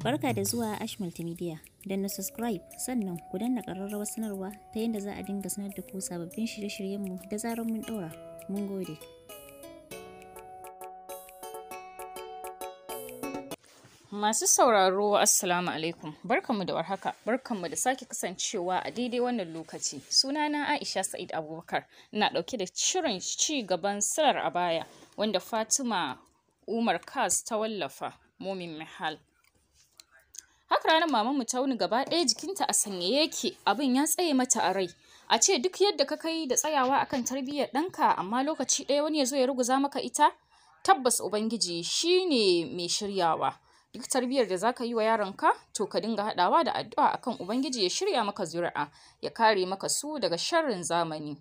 Barka da zuwa Ash Multimedia. Danna subscribe sannan ku danna ƙararrawar sanarwa ta yadda za a dinga sanar da ku sababbin shirye-shiryenmu da zarar mun ɗora. Mun gode. Masu sauraro, Assalamu alaikum. Barkanmu da warhaka, barkanmu da sake kasancewa a daidai wannan lokaci. Sunana Aisha Sa'id Abubakar. Ina ɗauke da shirin ci gaban Silar Abaya wanda Fatima Umar Kas ta wallafa, Momin Mihal. Haka ranar mamanmu ta wuni gaba ɗaya jikinta a sanyaye yake, abin ya tsaye mata a rai. A ce duk yadda ka kai da tsayawa akan tarbiyyar ɗanka, amma lokaci ɗaya wani ya zo ya ruguza maka ita? Tabbas Ubangiji shi ne mai shiryawa. Duk tarbiyyar da zaka yi wa yaronka, to ka dinga haɗawa da addu'a akan Ubangiji ya shirya maka zuri'a, ya kare maka su daga sharrin zamani.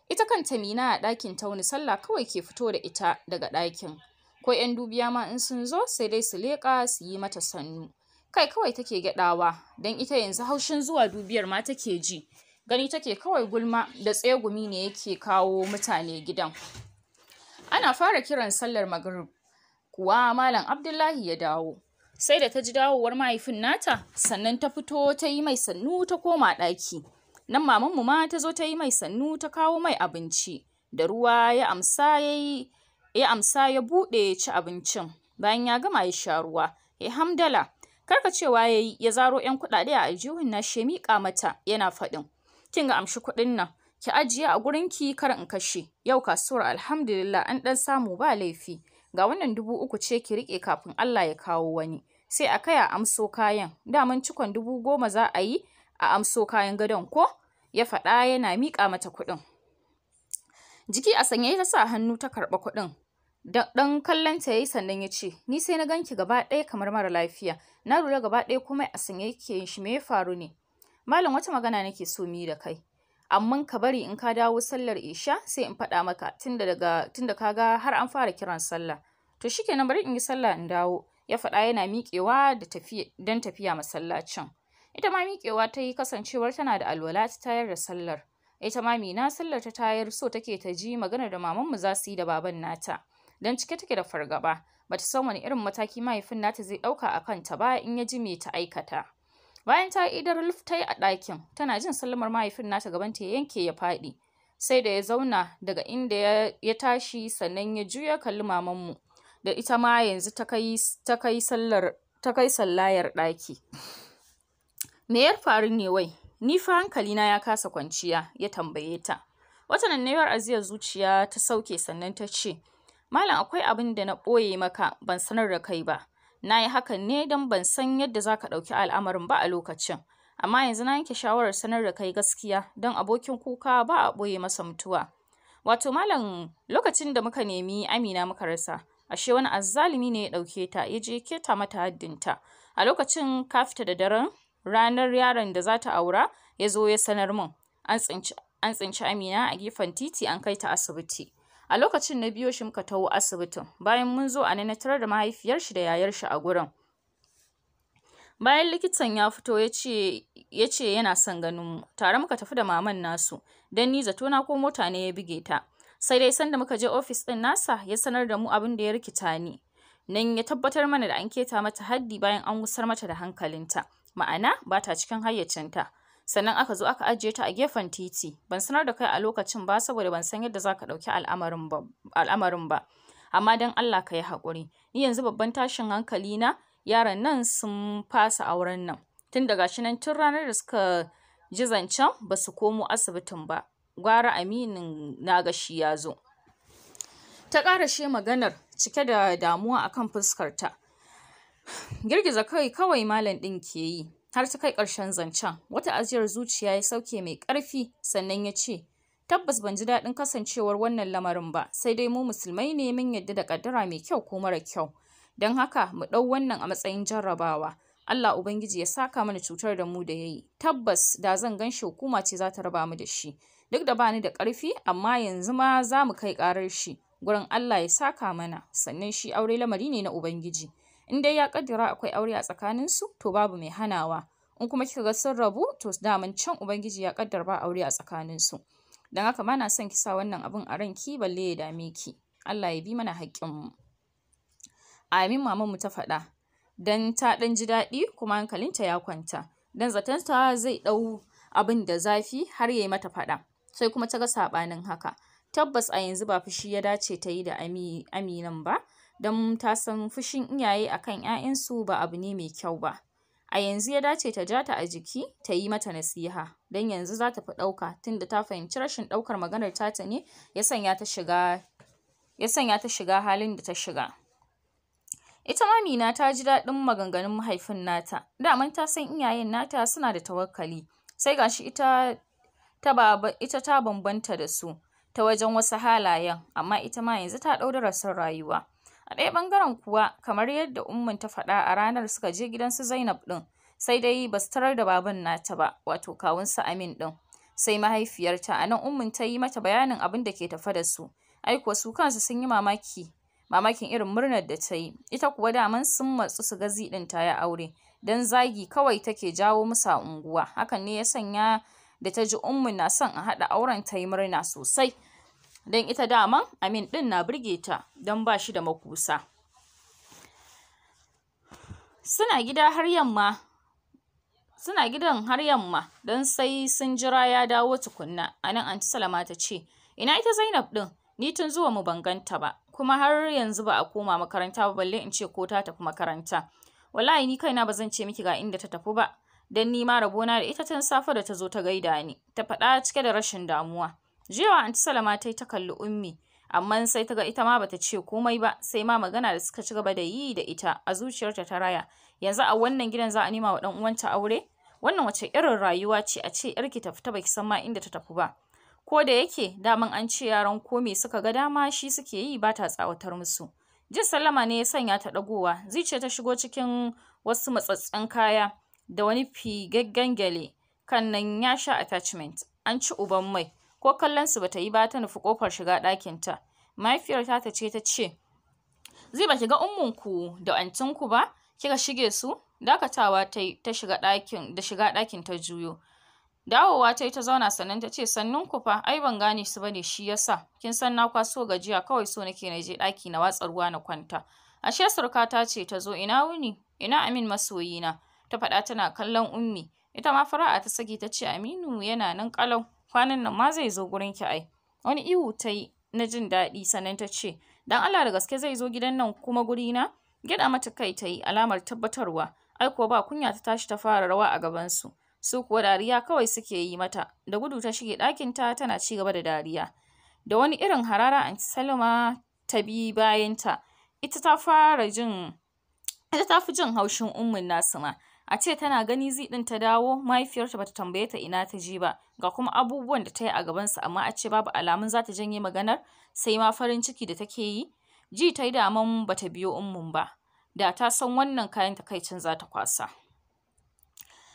Ita kanta Mina a ɗakin ta wuni, sallah kawai ke fito da ita daga ɗakin. Ko 'yan dubiya ma in sun zo, sai dai su leƙa su yi mata sannu. Kai kawai take gyaɗawa, don ita yanzu haushin zuwa dubiyar ma take ji. Gani take kawai gulma da tsegumi ne yake kawo mutane gidan. Ana fara kiran sallar magrib kuwa Malam Abdullahi ya dawo. Sai da ta ji dawowar mahaifin nata, sannan ta fito ta yi mai sannu ta koma ɗaki. Nan mamanmu ma ta zo ta yi mai sannu, ta kawo mai abinci da ruwa, ya amsa ya ya amsa, ya buɗe ya ci abincin. Bayan ya gama ya sha ruwa, ya hamdala. Karkacewa ya yi ya zaro 'yan kuɗaɗe a aljihun nashi ya miƙa mata yana faɗin, "Kin ga, amshi kuɗin nan, ki ajiye a gurinki kar in kashe. Yau kasuwar alhamdulillah an ɗan samu ba laifi. Ga wannan 3000 ce, ki riƙe kafin Allah ya kawo wani. Sai a kai a amso kayan. Daman cikon 10,000 za a yi a amso kayan gadon ko?" Ya faɗa yana miƙa mata kuɗin. Jiki a sanyaye ta sa hannu ta karɓa kuɗin. Dan kallon ta yayi, sannan ya ce, "Ni sai na ganki gaba ɗaya kamar mara lafiya. Na lura gaba ɗaya komai a sanye yake yin shi, me ya faru ne?" "Malam, wata magana nake so mu yi da kai. Amma ka bari in ka dawo sallar isha sai in faɗa maka, tunda ka ga har an fara kiran sallah." "To shikenan, bari in yi sallah in dawo," ya faɗa yana miƙewa da tafiya don tafiya masallacin. Ita ma miƙewa ta yi, kasancewar tana da alwala, ta tayar da sallar. Ita ma Mina sallar ta tayar, so take ta ji maganar da mamanmu za su yi da baban nata. Don cike take da fargaba, bata san wani irin mataki mahaifin nata zai ɗauka a kanta ba in ya ji me ta aikata. Bayan ta idar luf ta yi a ɗakin, tana jin sallamar mahaifin nata gabanta ya yanke ya faɗi. Sai da ya zauna daga inda ya tashi, sannan ya juya kalli mamanmu da ita ma yanzu ta kai sallar ta kai sallayar ɗaki. "Me ya faru ne wai? Ni fa hankalina ya kasa kwanciya," ya tambaye ta. Wata nannewar ajiyar zuciya ta sauke, sannan ta ce, "Malam, akwai abin da na ɓoye maka ban sanar da kai ba. Na yi hakan ne don ban san yadda za ka ɗauki al'amarin ba a lokacin. Amma yanzu na yanke shawarar sanar da kai gaskiya, don abokin kuka ba a ɓoye masa mutuwa. Wato malam, lokacin da muka nemi Amina muka rasa, ashe wani azzalumi ne ya ɗauke ta ya je keta mata haddinta. A lokacin ka fita da daren ranar, yaron da za ta aura ya zo ya sanar min an tsinci Amina a gefen titi, an kai ta asibiti. A lokacin na biyo shi muka taho asibitin. Bayan mun zo, a nan na tarar da mahaifiyar shi da yayar shi a gurin. Bayan likitan ya fito ya ce yana son ganin mu, tare muka tafi da maman nasu, don ni zato na ko mota ne ya buge ta. Sai dai sanda muka je ofis din nasa ya sanar da mu abin da ya rikita ni. Nan ya tabbatar mana da an keta mata haddi bayan an gusar mata da hankalinta, ma'ana ba ta cikin hayyacinta. Sannan aka zo aka ajiye ta a gefen titi. Ban sanar da kai a lokacin ba saboda ban san yadda zaka ɗauki al'amarin ba, amma don Allah ka yi haƙuri. Ni yanzu babban tashin hankali na, yaran nan sun fasa auren nan. Tun daga shi nan, tun ranar da suka ji zancen ba su komo asibitin ba. Gwara Aminin na ga shi ya zo." Ta ƙarashe maganar cike da damuwa akan fuskarta. Girgiza kai kawai malam ɗin ke yi har ta kai ƙarshen zancen. Wata ajiyar zuciya ya sauke mai ƙarfi, sannan ya ce, "Tabbas ban ji daɗin kasancewar wannan lamarin ba, sai dai mu musulmai ne, mun yadda da ƙaddara mai kyau ko mara kyau. Don haka mu ɗau wannan a matsayin jarrabawa. Allah Ubangiji ya saka mana cutar da mu da yayi. Tabbas da zan gan shi, hukuma ce za ta raba mu da shi. Duk da bani da ƙarfi, amma yanzu ma za mu kai ƙarar shi gurin Allah ya saka mana. Sannan shi aure lamari ne na Ubangiji. In dai ya kaddara akwai aure a tsakaninsu, to babu mai hanawa. In kuma kika ga sun rabu, to daman can Ubangiji ya kaddara ba aure a tsakaninsu. Don haka bana son ki sa wannan abun a ranki balle ya dame ki. Allah ya bi mana haƙƙinmu." "Amin," mamanmu ta faɗa. Don ta ɗan ji daɗi kuma hankalinta ya kwanta. Don zatonta zai ɗau abin da zafi har ya yi mata faɗa. Sai kuma ta ga saɓanin haka. Tabbas a yanzu ba fushi ya dace ta yi da Aminan ba, don ta san fushin iyaye akan 'ya'yansu ba abu ne mai kyau ba. A yanzu ya dace ta ja ta a jiki ta yi mata nasiha, don yanzu za ta fi ɗauka tunda ta fahimci rashin ɗaukar maganar tata ne ya sanya ta shiga halin da ta shiga. Ita ma Mina ta ji daɗin maganganun mahaifin nata, daman ta san iyayen nata suna da tawakkali, sai gashi ita ta bambanta da su ta wajen wasu halayen, amma ita ma yanzu ta ɗau darasin rayuwa. A ɗaya ɓangaren kuwa, kamar yadda Ummin ta faɗa a ranar suka je gidan su Zainab ɗin, sai dai basu tarar da baban nata ba, wato kawun su Amin ɗin, sai mahaifiyarta. A nan Ummin ta yi mata bayanin abin da ke tafe da su. Ai kuwa su kansu sun yi mamakin irin murnar da ta yi. Ita kuwa daman sun matsu su ga Zee ɗin ta yi aure, don zagi kawai take jawo musu a unguwa. Hakan ne ya sanya da ta ji Ummin na son a haɗa auren ta yi murna sosai. Don ita daman Amin ɗin na burge ta don ba shi da makusa. Suna gidan har yamma don sai sun jira ya dawo tukunna. A nan Anty Salama ta ce, ina ita Zainab ɗin? Ni tun zuwa mu ban ganta ba, kuma har yanzu ba a koma makaranta ba balle in ce ko ta tafi makaranta. Wallahi ni kaina ba zan ce miki ga inda ta tafi ba, don ni ma rabona da ita tun safe da ta zo ta gaida ni, ta faɗa cike da rashin damuwa. Jiyawa Anty Salama ta yi ta kalli Ummi, amma sai ta ga ita ma bata ce komai ba, sai ma magana da suka ci gaba da yi da ita a zuciyarta ta raya. Yanzu a wannan gidan za a nema wa ɗan uwanta aure? Wannan wace irin rayuwa ce a ce ‘yarki ta fita baki san ma inda ta tafi ba? Ko da yake daman an ce yaran ko me suka ga dama shi suke yi, ba ta tsawatar musu. Jin sallama ne ya sanya ta ɗagowa, Zuciya ta shigo cikin wasu matsatsen kaya da wani figaggen gyale, kan nan ya sha attachment, an ci uban mai. Ko kallon su bata yi ba ta nufi kofar shiga ɗakinta. Mahaifiyar ta ce ta ce, Zai baki ga ummunku da antinku ba, kika shige su? Dakatawa ta yi ta shiga ɗakin da shiga ɗakin ta juyo. Dawowa ta yi ta zauna sannan ta ce, sannun ku fa, ai ban gane su bane shi yasa. Kin san na kwaso gajiya kawai so nake na je ɗaki na watsa ruwa na kwanta. Ashe surukata ce ta zo, ina wuni? Ina Amin masoyina? Ta faɗa tana kallon Ummi. Ita ma fara'a ta saki ta ce, Aminu yana nan ƙalau. Kwanan nan ma zai zo gurin ki ai. Wani ihu ta yi na jin daɗi sannan ta ce, dan Allah da gaske zai zo gidan nan kuma gurina? Gyaɗa mata kai ta yi alamar tabbatarwa. Ai kuwa ba kunya ta tashi ta fara rawa a gabansu. Su kuwa dariya kawai suke yi mata. Da gudu ta shige ɗakinta tana ci gaba da dariya. Da wani irin harara Anty Salama ta bi bayanta. Ita ta fi jin haushin Ummin nasu ma. A ce tana gani Zee ɗin ta dawo, mahaifiyarta bata tambaye ta ina ta je ba, ga kuma abubuwan da ta yi a gabansu, amma a ce babu alamun za ta janye maganar, sai ma farin ciki da take yi. Ji ta yi daman bata biyo Ummin ba, da ta san wannan kayan takaicin za ta kwasa.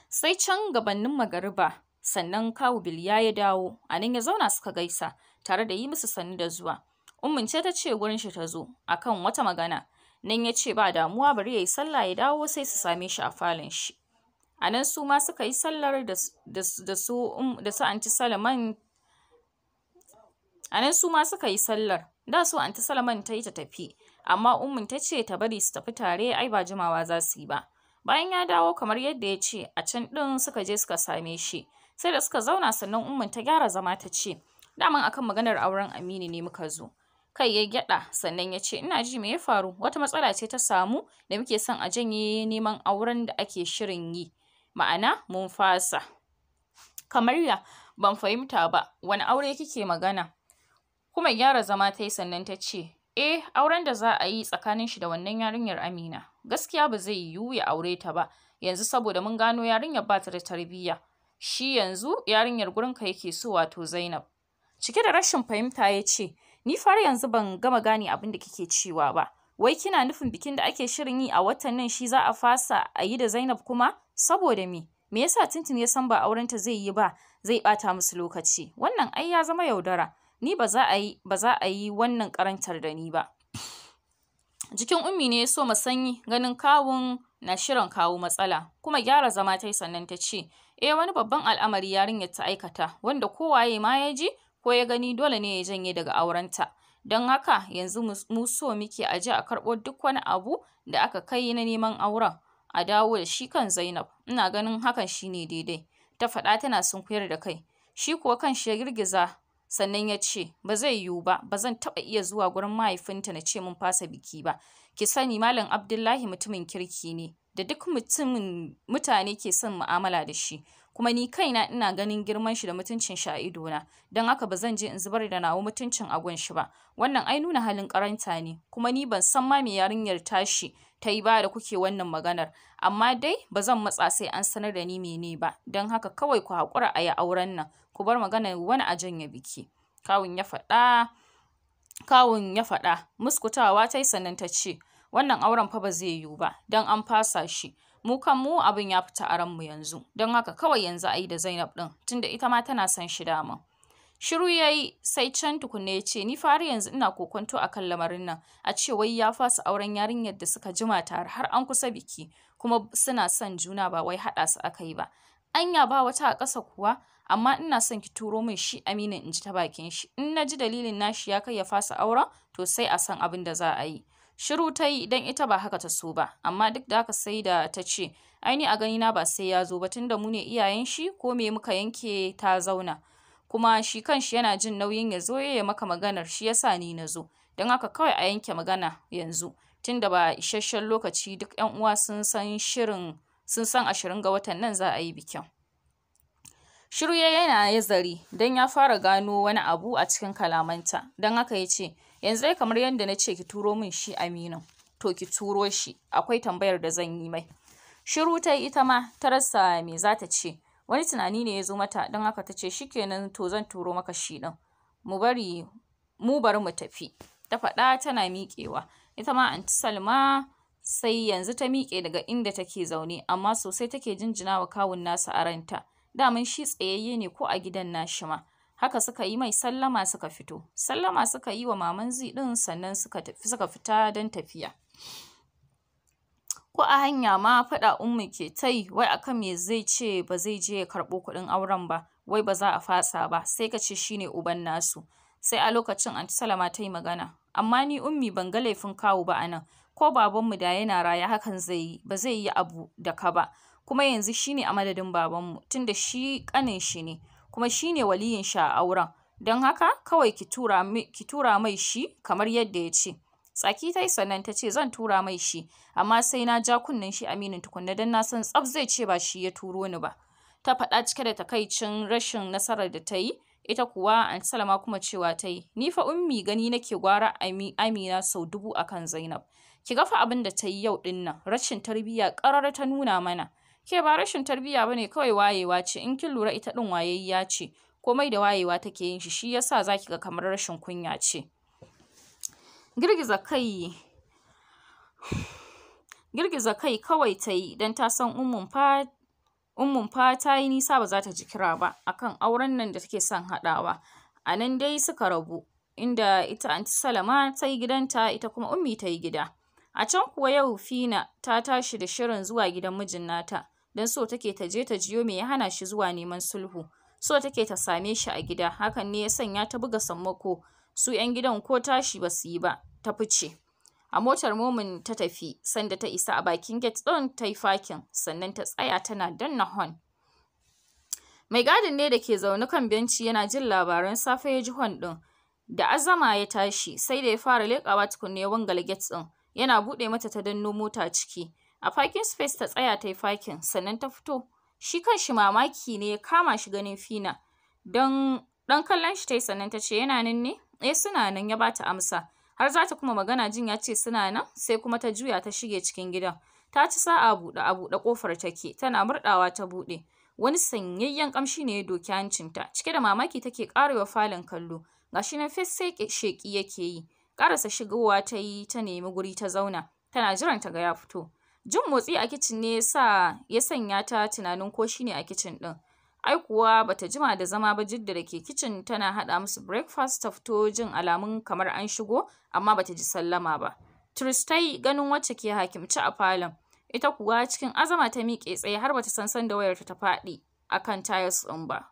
Sai can gabanin magariba, sannan kawu Bilya ya dawo, a nan ya zauna suka gaisa, tare da yi musu sannu da zuwa. Ummin ce ta ce gurin shi ta zo, akan wata magana. Nan ya ce ba damuwa bari ya yi sallah ya dawo sai su same shi a falon shi. A nan su ma suka yi sallar da su Anty Salaman. A nan su ma suka yi sallar. Da su Anty Salaman ta yi ta tafi, amma Ummin ta ce ta bari su tafi tare ai ba jimawa za su yi ba. Bayan ya dawo kamar yadda ya ce, a can ɗin suka je suka same shi. Sai da suka zauna sannan Ummin ta gyara zama ta ce, daman akan maganar auren Aminu ne muka zo. Kai ya gyaɗa sannan ya ce, ina ji me ya faru? Wata matsala ce ta samu da muke son a janye neman auren da ake shirin yi. Ma'ana mun fasa. Kamar ya, ban fahimta ba, wani aure kike magana? Kuma gyara zama ta yi sannan ta ce, eh, auren da za a yi tsakanin shi da wannan yarinyar Amina. Gaskiya ba zai yiwu ya aure ta ba, yanzu saboda mun gano yarinyar ba ta da tarbiyya. Shi yanzu yarinyar gurinka yake so, wato Zainab. Cike da rashin fahimta ya ce, ni fa har yanzu ban gama gane abin da kike cewa ba. Wai kina nufin bikin da ake shirin yi a watan nan shi za a fasa a yi da Zainab kuma? Saboda me? Me yasa tuntun ya san ba aurenta zai yi ba, zai bata musu lokaci? Wannan ai ya zama yaudara. Ni ba za a yi wannan karantar da ni ba. Jikin Ummi ne ya so sanyi ganin kawun na shirin kawo matsala, kuma gyara zama ta yi sannan ta ce, eh, wani babban al'amari yarinyar ta aikata, wanda kowaye ma ya ji ko ya gani dole ne ya janye daga aurenta. Don haka yanzu mu so muke a je a karɓo duk wani abu da aka kai na neman auren, a dawo da shi kan Zainab. Ina ganin hakan shine daidai. Ta faɗa tana sunkuyar da kai. Shi kuwa kanshi ya girgiza sannan ya ce, ba zai yiwu ba, ba zan taɓa iya zuwa gurin mahaifinta na ce mun fasa biki ba. Ki sani Malam Abdullahi mutumin kirki ne, da duk mutumin mutane ke son mu'amala da shi. Kuma ni kaina ina ganin girman shi da mutuncin shi a idona, don haka ba zan je in zubar da nawa mutuncin a gun shi ba. Wannan ai nuna halin karanta ne, kuma ni ban san ma me yarinyar tashi ta yi ba da kuke wannan maganar, amma dai ba zan matsa sai an sanar da ni mene ba, don haka kawai ku haƙura a yi auren nan, ku bar maganar wani a janye biki. Kawun ya faɗa, muskutawa ta yi sannan ta ce, wannan auren fa ba zai yiwu ba, don an fasa shi. Mu kan mu abin ya fita a ranmu yanzu, don haka kawai yanzu a yi da Zainab ɗin, tunda ita ma tana son shi dama. Shiru ya yi, sai can tukunna ya ce, ni fa har yanzu ina kokonto a kan lamarin nan, a ce wai ya fasa auren yarinyar da suka jima tare har an kusa biki, kuma suna son juna ba wai haɗa su aka yi ba. Anya ba wata a ƙasa kuwa, amma ina son ki turo min shi Aminu in ji ta bakin shi. In na ji dalilin nashi ya kai ya fasa auren, to sai a san abin da za a yi. Shiru ta yi don ita ba haka ta so ba, amma duk da haka sai da ta ce, ai ni a ganina ba sai ya zo ba tunda mu ne iyayen shi, ko me muka yanke ta zauna. Kuma shi kanshi yana jin nauyin ya zo ya maka maganar, shi yasa ni na zo. Don haka kawai a yanke magana yanzu, tunda ba isasshen lokaci duk 'yan uwa sun san shirin sun san 20 ga watan nan za a yi bikin. Shiru ya yana yazari don ya fara gano wani abu a cikin kalamanta, don haka ya ce, yanzu dai kamar yadda na ce ki turo min shi Aminu, to ki turo shi, akwai tambayar da zan yi mai. Shiru ta yi ita ma, ta rasa me za ta ce. Wani tunani ne ya zo mata, don haka ta ce shikenan to zan turo maka shi ɗin. Mu bari mu tafi. Ta faɗa tana miƙewa. Ita ma Anti Salma sai yanzu ta miƙe daga inda take zaune, amma sosai take jinjina wa kawun nasa a ranta. Daman shi tsayayye ne ko a gidan nashi ma. Haka suka yi mai sallama suka fito. Sallama suka yi wa maman Zee ɗin sannan suka fita don tafiya. Ko a hanya ma faɗa Ummu ke ta yi, wai akan me zai ce ba zai je ya karɓo kuɗin auren ba, wai ba za a fasa ba, sai ka ce shine uban nasu. Sai a lokacin Anti Salama ta yi magana, amma ni Ummi ban ga laifin kawu ba anan, ko babanmu da yana raye hakan zai yi, ba zai yi abu da ka ba. Kuma yanzu shine a madadin babanmu, tunda shi ƙanin shi ne, kuma shine waliyin shi a auren. Don haka kawai ki tura mai shi kamar yadda ya ce. Tsaki ta yi sannan ta ce zan tura mai shi, amma sai na ja kunnen shi Aminu tukunna don na san tsaf zai ce ba shi ya turo ni ba. Ta faɗa cike da takaicin rashin nasarar da ta yi, ita kuwa Anti Salama kuma cewa ta yi, ni fa Ummi gani nake gwara Amina sau 1000 akan Zainab. Ki ga fa abin da ta yi yau ɗin nan, rashin tarbiyya ƙarara ta nuna mana. Ke ba rashin tarbiyya bane kawai wayewa ce, in kin lura ita ɗin wayayya ce, komai da wayewa take yin shi, shi yasa zaki ga kamar rashin kunya ce. Girgiza kai kawai ta yi don ta san Ummun fa ta yi nisa ba za ta ji kira ba akan auren nan da take son haɗawa. A nan dai suka rabu, inda ita Anti Salama ta yi gidanta, ita kuma Ummi ta yi gida. A can kuwa yau Fina ta tashi da shirin zuwa gidan mijin nata, don so take ta je ta jiyo me ya hana shi zuwa neman sulhu. So take ta same shi a gida, hakan ne ya sanya ta buga sammako. Su 'yan gidan ko tashi ba su yi ba, ta fice. A motar Momin ta tafi, sanda ta isa a bakin gate ɗin ta yi fakin, sannan ta tsaya tana danna hon. Mai gadin ne da ke zaune kan benci yana jin labaran safe ya ji hon ɗin. Da azama ya tashi, sai da ya fara leƙawa tukunna ya wangale gate ɗin. Yana buɗe mata ta danno mota ciki. A parking space ta tsaya ta yi fakin, sannan ta fito. Shi kanshi mamaki ne ya kama shi ganin Fina. Don ɗan kallon shi ta yi sannan ta ce yana nan ne? Eh suna nan, ya bata amsa. Har za ta kuma magana jin ya ce suna nan, sai kuma ta juya ta shige cikin gidan. Ta ci sa'a buɗe a buɗe ƙofar take, tana murɗawa ta buɗe. Wani sanyayyen ƙamshi ne ya doki hancinta, cike da mamaki take ƙarewa falon kallo. Gashi nan fes sai sheƙi yake yi. Ƙarasa shigowa ta yi ta nemi guri ta zauna, tana jiran ta ga ya fito. Jin motsi a kicin ne ya sanya ta tunanin ko shine a kicin ɗin. Ai kuwa bata jima da zama ba Jidda da ke kicin tana haɗa musu breakfast ta fito jin alamun kamar an shigo amma bata ji sallama ba. Tristai ganin wacce ke hakimci a falon. Ita kuwa cikin azama ta miƙe tsaye har bata san sanda wayarta ta faɗi akan tiles ɗin ba.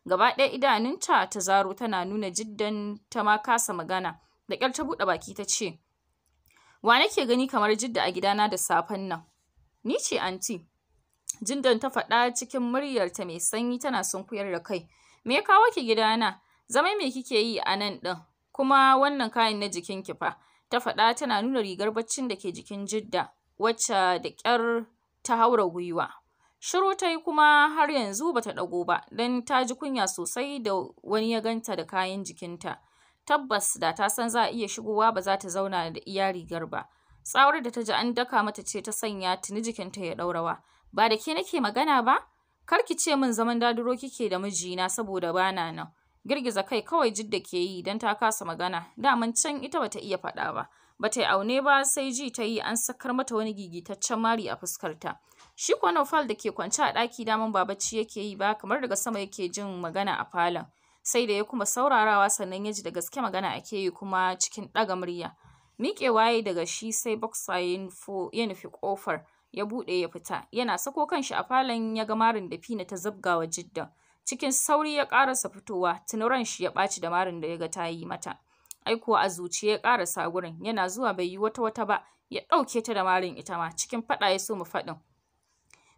Gaba ɗaya idanunta ta zaro tana nuna Jiddan ta ma kasa magana. Da ƙyar ta buɗe baki ta ce, "Wa nake gani kamar Jidda a gidana da safen nan?" "Ni ce anti," Jiddan ta faɗa cikin muryarta mai sanyi tana sunkuyar da kai. "Me ya kawo ki gidana? Zaman me kike yi a nan ɗin? Kuma wannan kayan na jikinki fa?" Ta faɗa tana nuna rigar baccin da ke jikin Jidda, wacce da ƙyar ta haura gwiwa. Shiru ta yi kuma har yanzu bata ɗago ba, don ta ji kunya sosai da wani ya ganta da kayan jikinta. Tabbas da ta san za a iya shigowa ba za ta zauna da iya rigar ba. Tsawar da ta ji an daka mata ce ta sanya tuni jikinta ya ɗaurawa. "Ba da ke nake magana ba? Kar ki ce min zaman daduro kike da mijina saboda bana nan." Girgiza kai kawai Jidda ke yi don ta kasa magana. Daman can ita bata iya faɗa ba. Bata yi aune ba sai ji ta yi an sakar mata wani gigitaccen mari a fuskarta. Shi kuwa Naufal da ke kwance a ɗaki daman ba bacci yake yi ba, kamar daga sama yake jin magana a falon. Sai da ya kuma saurarawa sannan ya ji da gaske magana ake yi kuma cikin ɗaga murya. Miƙewa ya yi daga shi sai boxer ya nufi ƙofar ya buɗe ya fita. Yana sako kanshi a falon ya ga marin da Fina ta zabga wa Jidda. Cikin sauri ya ƙarasa fitowa, tuni ran shi ya ɓaci da marin da ya ga ta yi mata. Ai kuwa a zuciya ya ƙarasa gurin, yana zuwa bai yi wata wata ba, ya ɗauke ta da marin ita ma, cikin faɗa ya soma faɗin.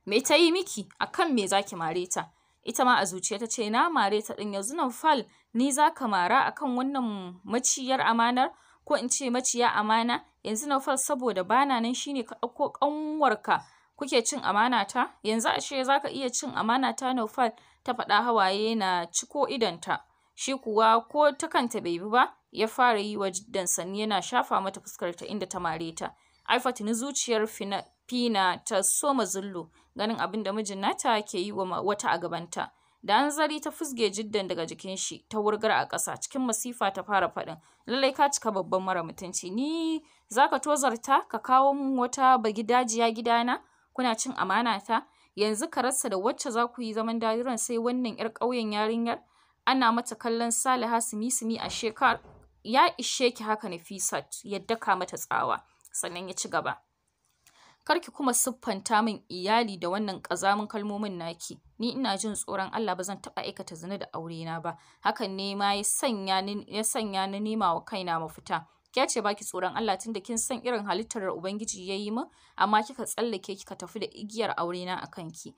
"Me ta yi miki? A kan me za ki mare ta?" Ita ma a zuciya ta ce, "Na mare ta ɗin yanzu Naufal, ni za ka mara a kan wannan maciyar amanar? Ko in ce maciya amana? Yanzu Naufal saboda bana nan shine ka ɗauko ƙanwarka kuke cin amana ta? Yanzu ashe za ka iya cin amana ta Naufal?" Ta faɗa hawaye na ciko idonta. Shi kuwa ko ta kanta bai bi ba, ya fara yi wa Jiddan sannu yana shafa mata fuskarta inda ta mare ta. Ai fa tuni zuciyar Fina ta soma zullo ganin abin da mijin nata ke yi wa wata a gabanta. Da hanzari ta fusge Jiddan daga jikin shi ta wurgar a ƙasa, cikin masifa ta fara faɗin, "Lallai ka cika babban mara mutunci, ni zaka tozarta ka kawo min wata bagidajiya gidana kuna cin amana ta? Yanzu ka rasa da wacce za ku yi zaman dadiron sai wannan 'yar ƙauyen yarinyar? Ana mata kallon Saliha sumi-sumi ashe ka ya ishe ki haka Nafisat," ya daka mata tsawa. Sannan ya ci gaba. "Kar ki kuma siffanta min iyali da wannan ƙazamin kalmomin naki. Ni ina jin tsoron Allah, ba zan taɓa aikata zina da aurena ba. Hakan ne ma ya sanya ni nema wa kaina mafita. Ke ce baki tsoron Allah tunda kin san irin halittar da Ubangiji ya yi min, amma kika tsallake kika tafi da igiyar aurena a kanki.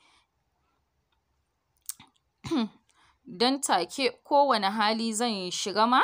Don take kowane hali zan shiga ma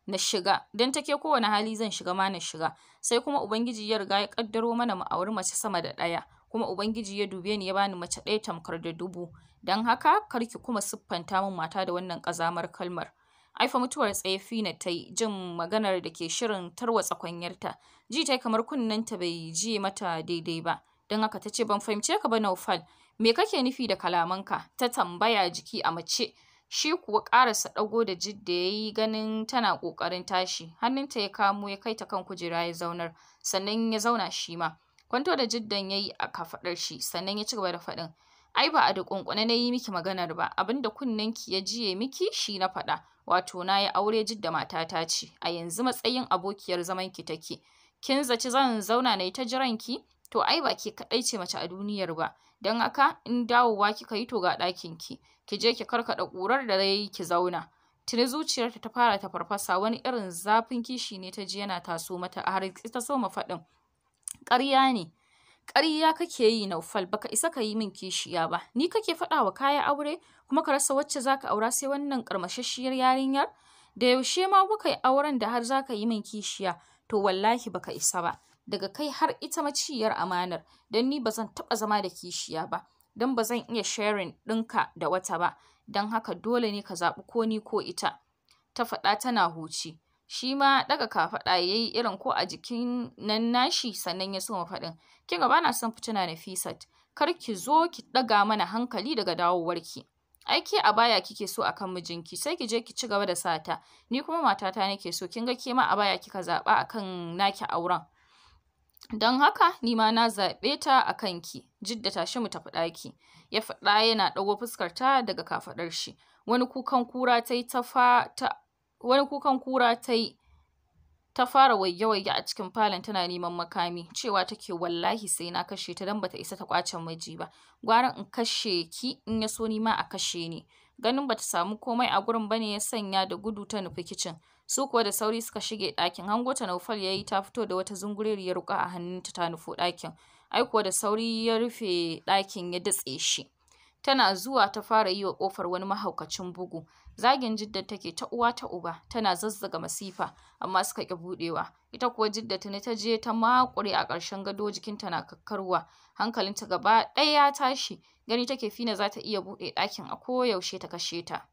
na shiga, don take kowane hali zan shiga ma na shiga. Sai kuma Ubangiji ya riga ya ƙaddaro mana mu auri mace sama da ɗaya, kuma Ubangiji ya dube ni ya bani mace ɗaya tamkar da dubu. Don haka kar ki kuma siffanta min mata da wannan ƙazamar kalmar." Ai fa mutuwar tsaye Fina ta yi jin maganar da ke shirin tarwatsa kwanyarta. Ji ta kamar kunnenta bai ji mata daidai ba. Don haka ta ce, "Ban fahimce ka ba Naufal, me kake nufi da kalamanka?" Ta tambaya jiki a mace. Shi kuwa ƙarasa ɗago da Jidda ya yi ganin tana ƙoƙarin tashi. Hannunta ya kamo ya kai ta kan kujera ya zaunar, sannan ya zauna shi ma. Kwanto da Jiddan ya yi a kafaɗar shi, sannan ya ci gaba da faɗin, "Ai ba a duƙunƙune na yi miki maganar ba, abinda kunnenki ya jiye miki shi na faɗa. Wato na yi aure, Jidda matata ce, a yanzu matsayin abokiyar zamanki take. Kin zaci zan zauna na yi ta jiranki? To ai ba ke kaɗai ce mace a duniyar ba. Don haka in dawowa kika yi to ga ɗakinki, ki je ki karkaɗe ƙurar da yayi ki zauna." Tuni zuciyarta ta fara tafarfasa, wani irin zafin kishi ne ta ji yana taso mata, a hargitse ta soma faɗin, "Ƙarya ne, ƙarya kake yi Naufal, baka isa ka yi min kishiya ba. Ni kake faɗa wa kaya aure kuma ka rasa wacce zaka aura sai wannan ƙarmashasshiyar yarinyar? Da yaushe ma kuka yi auren da har zaka yi min kishiya? To wallahi baka isa ba. Daga kai har ita maciyar amanar, don ni bazan taɓa zama da kishiya ba, don bazan iya sharing ɗinka da wata ba, don haka dole ne ka zaɓi ko ni ko ita." Ta faɗa tana huci. Shi ma ɗaga kafaɗa ya yi irin ko a jikin nan nashi, sannan ya soma faɗin, "Kin ga bana son fitina Nafisat, kar ki zo ki ɗaga mana hankali daga dawowarki. Ai ke abaya kike so akan mijinki, sai ki je ki ci gaba da sata. Ni kuma matata nake so, kin ga ke ma abaya kika zaɓa akan naki auren. Don haka ni ma na zaɓe ta a kanki. Jidda tashi mu tafi ɗaki." Ya faɗa yana ɗago fuskarta daga kafaɗar shi. Wani kukan kura ta yi wani kukan kura ta yi ta fara waige-waige a cikin falon tana neman makami, cewa take wallahi sai na kashe ta don bata isa ta ƙwace miji ba. Gwara in kashe ki in ya so ni ma a kashe ni. Ganin bata samu komai a gurin bane ya sanya da gudu ta nufi kicin. Su kuwa da sauri suka shige ɗakin. Hango ta Naufal ya yi ta fito da wata zungureriyar wuƙa a hannunta ta nufo ɗakin. Ai kuwa da sauri ya rufe ɗakin ya datse shi. Tana zuwa ta fara yi wa ƙofar wani mahaukacin bugu. Zagin Jidda take ta uwa ta uba, tana zazzaga masifa, amma suka ƙi buɗewa. Ita kuwa Jidda tuni ta je ta maƙure a ƙarshen gado, jikinta na kakkarwa. Hankalinta gaba ɗaya ya tashi, gani take Fina za ta iya buɗe ɗakin a koyaushe ta kashe ta.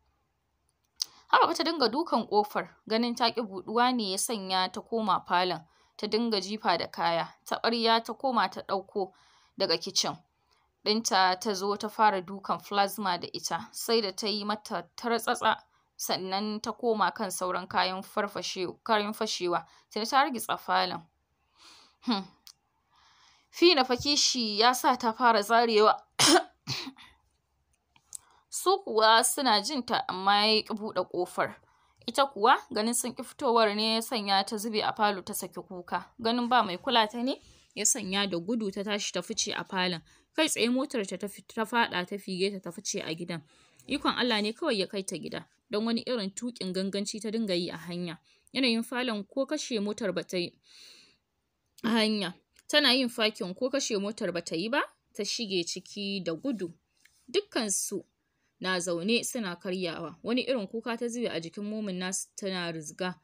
Haka ta dinga dukan ƙofar, ganin ta ƙi buɗuwa ne ya sanya ta koma falon, ta dinga jifa da kaya, taɓarya ta koma ta ɗauko daga kicin ɗinta ta zo ta fara dukan plasma da ita, sai da ta yi mata tartsatsa, sannan ta koma kan sauran kayan fashewa, tuni ta hargitsa falon. Fina fa kishi ya sa ta fara zarewa. Su kuwa suna jin ta amma ya ƙi buɗe ƙofar. Ita kuwa ganin sun ƙi fitowar ne ya sanya ta zube a falo ta saki kuka. Ganin ba mai kula ta ne ya sanya da gudu ta tashi ta fice a falon. Kai tsaye motar ta ta faɗa ta fige ta ta fice a gidan. Ikon Allah ne kawai ya kai ta gida, don wani irin tuƙin ganganci ta dinga yi a hanya. Yanayin falon ko kashe motar ba ta yi a hanya. Tana yin fakin ko kashe motar ba ta yi ba, ta shige ciki da gudu. Dukkansu na zaune suna karyawa. Wani irin kuka ta zube a jikin momin nasu tana rizga,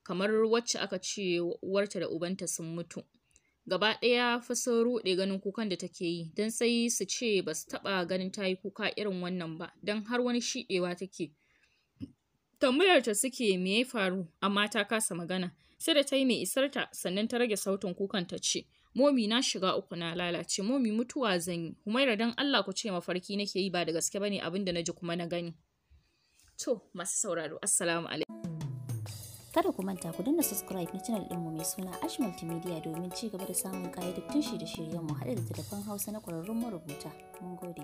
kamar wacce aka ce uwarta da ubanta sun mutu. Gaba ɗaya fa sun ruɗe ganin kukan da take yi, don sai su ce ba su taɓa ganin ta yi kuka irin wannan ba, don har wani shiɗewa take. Tambayar ta suke me ya faru, amma ta kasa magana. Sai da ta yi mai isarta, sannan ta rage sautin kukan ta ce, Momi na shiga uku na lalace, momi mutuwa zan yi. Humaira don Allah ku ce mafarki nake yi ba da gaske bane abin da na ji kuma na gani. To, masu sauraro, assalamu alaikum. Kada ku manta ku danna subscribe na channel ɗinmu mai suna Ash Multimedia domin ci gaba da samun ƙayyadattun shirye-shiryenmu haɗe da telefon Hausa na ƙwararrun marubuta. Mun gode.